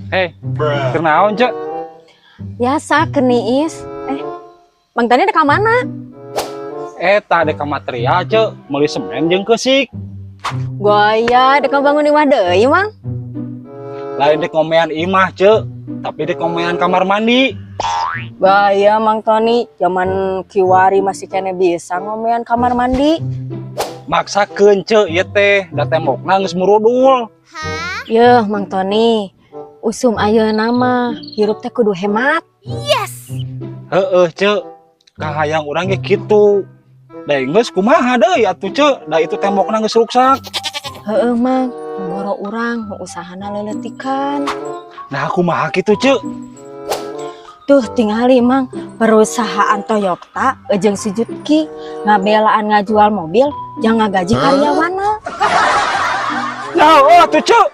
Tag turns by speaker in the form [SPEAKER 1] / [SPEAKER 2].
[SPEAKER 1] Hei, kunaon, Cek?
[SPEAKER 2] Biasa keur niis. Eh, Mang Tani dek ka mana?
[SPEAKER 1] Eta dek ka material, Cek, meuli semen jeung keusik.
[SPEAKER 2] Gaya dek bangun imah deui, Mang.
[SPEAKER 1] Lain dek ngomean imah, Cek, tapi dek ngomean kamar mandi.
[SPEAKER 2] Gaya Mang Tony, zaman kiwari masih keneh bisa ngomean kamar mandi.
[SPEAKER 1] Maksakeun, Cek, ieu teh, da tembokna geus murudul.
[SPEAKER 2] Yeuh, Mang Tony, usum ayeuna mah hirup teh kudu hemat.
[SPEAKER 1] Heeh, Cek. Kahayang urang ge kitu. Da geus kumaha deui atuh, Cek, da itu tembokna geus ruksak.
[SPEAKER 2] Heeh, Mang, boro urang nu usahana leuletikan.
[SPEAKER 1] Nah, kumaha kitu, Cek?
[SPEAKER 2] Tuh tingali, Mang, perusahaan Toyota jeung Suzuki ngabelaan ngajual mobil jang ngagaji karyawanna.
[SPEAKER 1] Ya, oh atuh, Cek.